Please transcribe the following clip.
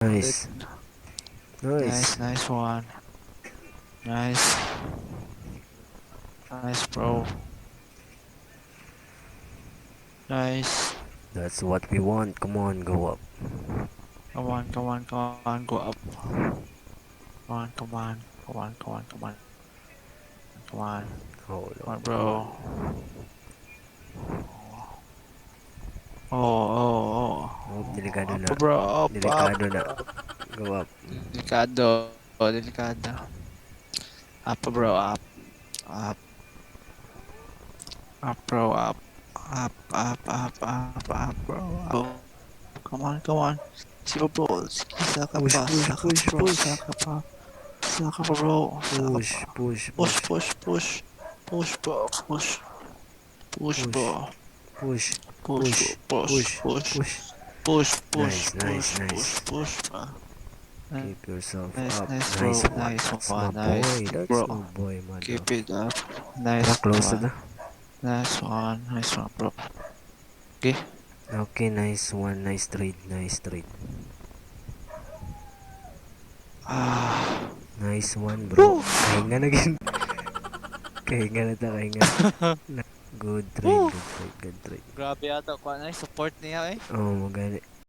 Nice. Nice. Nice, nice one. Nice. Nice, bro. Nice. That's what we want. Come on, go up. Come on, come on, come on, go up. Come on, come on, come on, come on, come on. Come on, Hold come on. On, bro. Oh. Oh, delikado Up, na. bro, up, up. Delikado na. Go up. Delikado, delikado. Up, bro, up. Up. Up, bro, up. Up, up, up, up, up, bro. Up. Come on, come on. Sige, bro. Sige, saka Push, pa. push, Saka push, pa, bro. Push. Saka pa. Saka pa, bro. Saka Push, pa. Push, Push, push, push, push. Push, bro. Push. Push, Push. Bro. Push, Push, push, bro. Push, push, push. Push. Push, push, Nice, nice, push, nice. Push, push, bro. Keep yourself Nice, up. nice, bro. Nice one. Nice That's one. my Nice, boy. That's bro. My boy, man. Keep it up. Nice Tara, close one. Na. Nice one. Nice one, bro. Okay. Okay, nice one. Nice trade. Nice trade. Ah. Nice one, bro. Kahinga na gin. Kahinga na ta, kahinga. Good trade, Woo! Good trade, good trade. Grabe ata ko na support niya eh. Oh, magani.